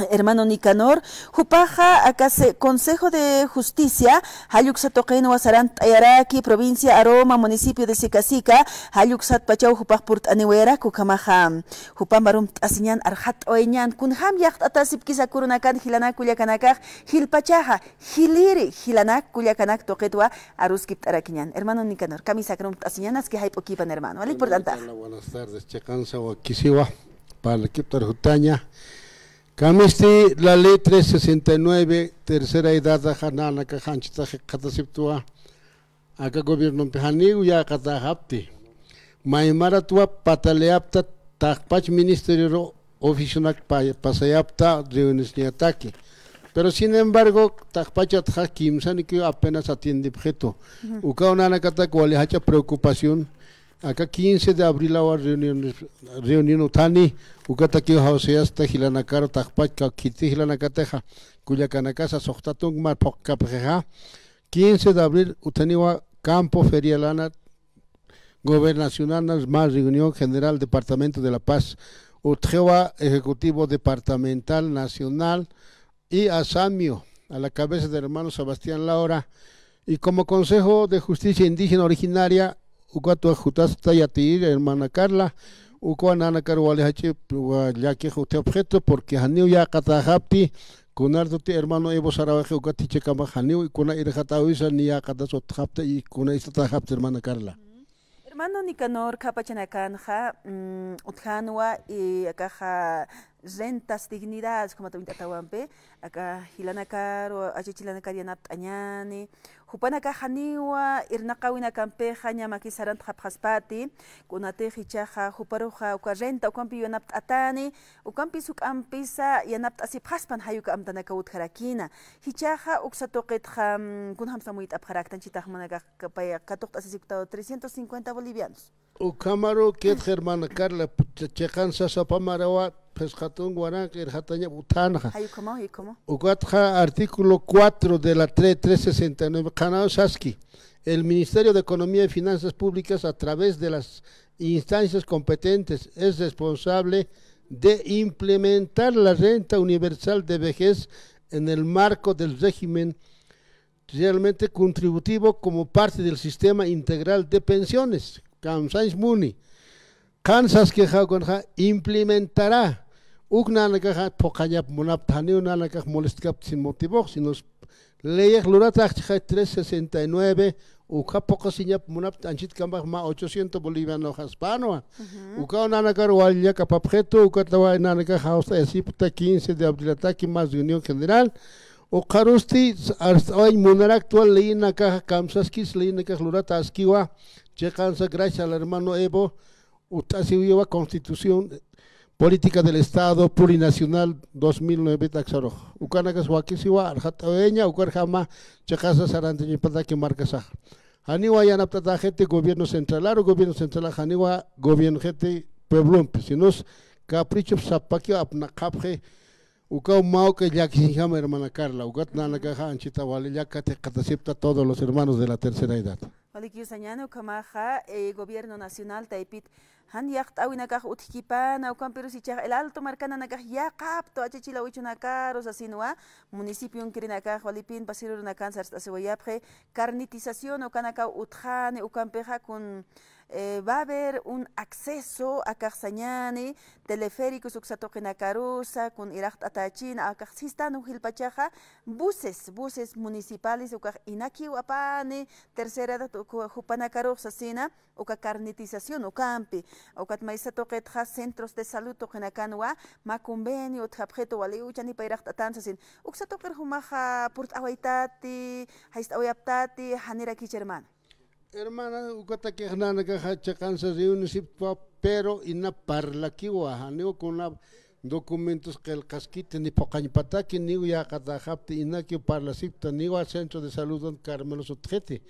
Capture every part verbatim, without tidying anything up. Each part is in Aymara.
Hermano Nicanor, jupaxa akase Consejo de Justicia, jall uksa tuqinwa sarant'ayaraki, provincia Aroma, municipio de Sica Sica, jall uksatpachaw jupax purt'aniwayarak, ukhamaxa, jupam arumt'asiñan, arxat'awayañan, kunjam yaqt'atasipkisa kurunakan jilanak kullakanakax, jilpachaxa, jiliri, jilanak kullakanak tuqitwa aruskipt'arakiñan. Hermano Nicanor, kamisaki arumt'asiñan, aski jayp'ukipan, hermano. Walik purt'antax. Buenas tardes, chiqansa wakisiwa, parlakipt'ar jutaña. Kamisti la ley tres sesenta y nueve, tercera edad, nanakax anchhitax jikxatasiptwa. Aka gobiernompi janiw yäqatäxapti. Maymaratwa pataleyapta, taqpach ministerioru oficionak pa-, pasayapta reunioñataki. Pero sin embargo, taqpachatxa kimsanikiw apenas atiendipxitu. Ujú. Ukaw nanakatak wali jach'a preocupación. Aka quince de abrilawa reunión, reunión uthani, ukatakiw jawsayasta jilanakaru taqpach ka-, khiti jilanakatixa, kullakanakasa suxtatunk mä phuqkapxixa. Quince de abril uthaniwa campo ferialana gobernacionana mä reunión general departamento de La Paz, utjiwa ejecutivo departamental, nacional, y ASAMIO, a la cabeza del hermano Sebastián Laura, y como Consejo de Justicia Indígena Originaria, ukatwa jutasta yatiyir, hermana Carla, ukawa nanakar wali jach'a, wa llakix utji objeto, porque janiw yäqatäxapti, kunartuti hermano Evo Sarawaki ukat jichhakamax janiw, kuna irxatäwisa ni yäqatas utjapta, y kuna istatäxapta, hermana Carla. Hermano Nicanor, khapachanakanxa, mm, utjänwa, y akaxa rentas dignidades, ukhamat uñt'atawampi, aka jilanakar, achachilanakar yanapt'añäni, jupanakax janiwa irnaqäwinakampixa ñamakis sarantxapxaspati, kunatix jichhaxa juparuxa uka renta ukampi yanapt'atäni, ukampis juk'ampisa yanapt'asipxaspan jay uka amtanakaw utjarakïna. Jichhaxa uksa tuqitxa, mm, kunjamsa amuyt'apxarakta, anchhitax jumanakax pay katuqt'asisipktaw trescientos cincuenta bolivianos. Ukhamaru, ¿qué, hermana Carla? Ch-, chiqan sasa pamarawa, phisqatun waranqa irxatañap uthänxa. Jay ukhamaw, jay ukhamaw. Ukatxa artículo cuatro de la tre-, tres sesenta y nueve, qhanaw saski: "El Ministerio de Economía y Finanzas Públicas, a través de las instancias competentes, es responsable de implementar la renta universal de vejez en el marco del régimen realmente contributivo como parte del sistema integral de pensiones". Kamsañs muni. Qhan saskixa, ukanxa implementará. Uk nanakaxa phuqañap munapta, janiw nanakax molestkapta sin motivox, sino leyix lurataxchixay tres sesenta y nueve, ukxa phuqasiñap munapta, anchhitkamax mä ochocientos bolivianoxaspänwa. Ujú. Ukaw nanakar wali llakapapxitu, ukatawa nanakax jawst'ayasipkta quince de abrilataki más reunión general. Ukxarusti arst'awañ munaraktwa leyinakaxa, kamsaskis leyinakax luratäskiwa, chiqansa gracias al hermano Evo, utt'asiwiwa Constitución Política del Estado Plurinacional dos mil nueve taksarux. Ukanakas wakisiwa, arxat'awayaña, ukarjama chiqasa sarantañapataki markasaxa. Janiwa yanapt'atäxiti gobierno centralaru, gobierno centralax janiwa gobiernoxiti pueblompi, sinos caprichop sapakiw apnaqapxi, ukaw mä juk'a llakisiñjama, hermana Carla, ukat nanakaxa anchhita wali llakat jikxatasipkta todos los hermanos de la tercera edad. Walikiw sañäni, ukhamaxa, eh, gobierno nacional taypit jan yaqt'äwinakax utjkipana, ukampirus jichhax El Alto markananakax yäqaptu, achachila wichunakaru sasinwa, municipionkirinakax walipin pasirurunakan sarst'asiwayapxi, carnetización ukanakaw utjani, ukampixa kun, eh, va a haber un acceso, akax sañäni, teleféricos uksa tuqinakarusa, kun iraqt'atächina, akax sistan jilpachaxa, buses, buses municipales, ukax inakiw apani, tercera edad, uka jupanakarux sasina, uka carnetización ukampi, ukat maysa tuqitxa centros de salud tuqinakanwa, mä convenio utjapxitu wali uchanipa iraqt'atan sasin. Uksa tuqir jumaxa purt'awaytati, jayst'awayaptati, janirakichi, hermano. Hermana, ukatakix nanakaxa chiqansa reunionisipkta, pero ina parlakiwa, janiw kuna documentos qillqaskiti, ni phuqañpataki, niw yäqatäxapti, inakiw parlasipkta, niwa centro de salud Carmelo sutxiti,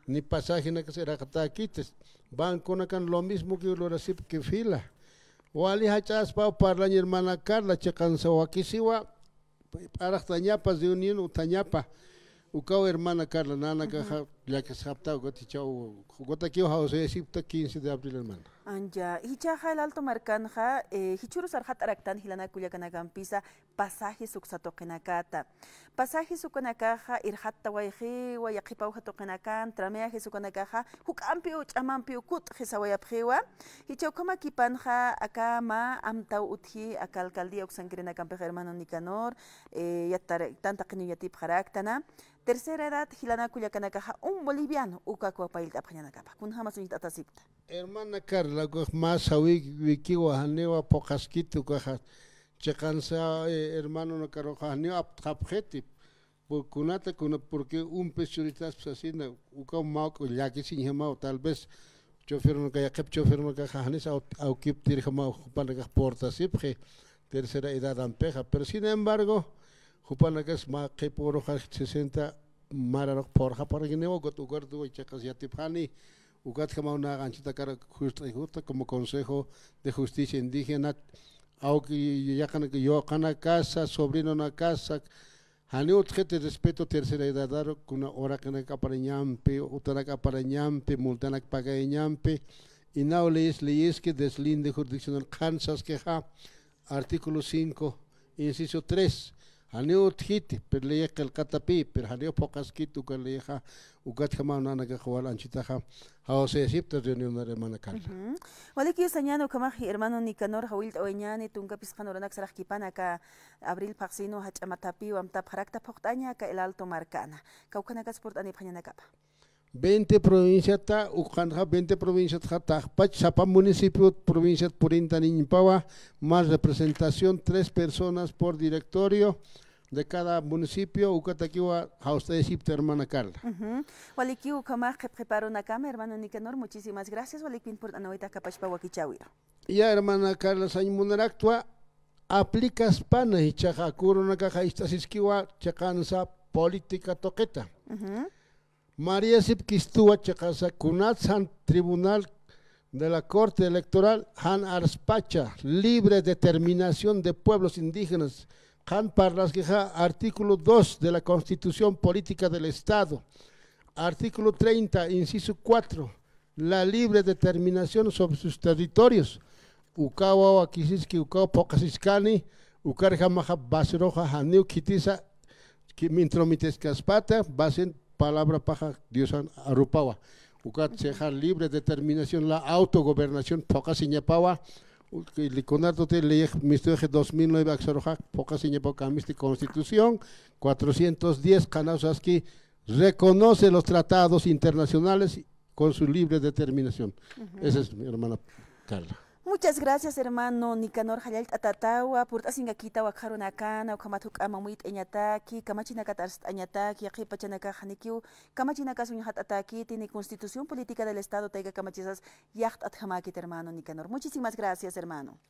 ni pasajenakas iraqatäkiti, banconakan lo mismokiw lurasipki fila. Wali jach'aspaw parlañ, hermana Carla, chiqansa wakisiwa, p'araqtañapa, reunión utjañapa, ukaw hermana Carla, nanakaxa Llakisxapta, ukat jichhaw, ukatakiw jawsayasipta quince de abril, hermana. Ancha, jichhaxa el Alto markanxa, eh, jichhürus arxat'araktan jilanaka kullakanakampisa pasajes uksa tuqinakata. Pasajes ukanakaxa irxattawayxiwa, yaqhipawja tuqinakan, trameajes ukanakaxa juk'ampiw ch'amampiw kut'xi sawayapxiwa. Jichha ukhamakipanxa aka mä amtaw utji aka alcaldía uksankirinakampix hermano Nicanor, eh, yattar-, tantaqiniw yatipxaraktana. Tercera edad jilanaka kullakanakaxa un boliviano, ukakiw payllt'apxañanakapa. Kunjamas uñt'atasipkta. Hermana Carla, ukax mä sawikiwa, janiwa phuqhaskiti ukaxa. Chiqansa, eh, hermanonakarux janiw aptxapxiti. Pu-, kunata, kuna, porque un pis churitaspa sasina, ukaw mawk'u llakisiñjamaw, tal vez chofernaka, yaqhip chofernakaxa janis aw-, awkiptirjamaw, jupanakax purtasipxi tercera edadampixa. Pero sin embargo, jupanakas mä qhipüruxa sesenta mararux phurxapxarakiniwa, ukat, ukat chiqas yatipxani, ukatjamaw nax anchhitakarux juist'aykuta como Consejo de Justicia Indígena, awki, yaqanak, yuqanakasa, sobrinonakasa, janiw utjxiti respeto tercera edadaru, kuna uraqinak aparañampi, utanak aparañampi, multanak pagayañampi, inaw leyes, leyes que deslinde jurisdiccional qhan saskixa, artículo cinco, inciso tres. Janiw utjiti, pero ley qillqatapï, pero janiw phuqhaskiti uka leyxa, ukatjamaw nanakax wal anchhitaxa jawsayasipta reunión hermana Carla. Ujú. Walikiw sañäni ukhamax hermano Nicanor, jawillt'awayañäni, tunka phisqan uranak sarax kipan aka abril phaxsinu jach'a mathapiw amtapxarakta phuqt'aña aka El Alto markana. Kawkhanakas purt'anipxañanakapa. Veinte provinciata, ukanxa veinte provinciatxa taqpach, sapa municipio, provinciat purintaniñpawa, más representación, tres personas por directorio de cada municipio, ukatakiwa jawst'ayasipta hermana Carla. Ujú. Walikiw ukhamax qhipqhiparunakama, hermano Nicanor, muchísimas gracias, walikpin purt'anawayta aka pachpa wakichäwiru. Ya, hermana Carla, sañ munaraktwa, aplikaspana jichhaxa aka urunakaxa ist'asiskiwa chiqansa política tuqita. Ujú. María Sipkistuwa chiqasa kunatsan Tribunal de la Corte Electoral jan arspacha libre determinación de pueblos indígenas, jan parlaskixa artículo dos de la Constitución Política del Estado, artículo treinta, inciso cuatro, la libre determinación sobre sus territorios. Ukawa wakisiski, ukawa phuqhasiskani, ukarjamaxa basiruxa janiw khitisa, ki-, entrometiskaspata, basin palabrapaxa Diosan arupawa. Ukat sixa libre determinación, la autogobernación phuqhasiñapawa, u-, ki-, li-, kunatati ley mistuxi dos mil nueve aksaruxa phuqhasiñapawa, kamisti Constitución cuatrocientos diez, qhanaw saski, reconoce los tratados internacionales con su libre determinación. Ujú. Esa es mi hermana Carla. Muchas gracias, hermano Nicanor, jallallt'atatawa, purt'asinkakitawa akxarunakana, ukhamat juk'amp amuyt'añataki, kamachinakat arst'añataki, yaqhip pachanakax janikiw kamachinakas uñjat'atakiti, ni Constitución Política del Estado tayka kamachisas yaqt'atjamäkiti, hermano Nicanor. Muchísimas gracias, hermano.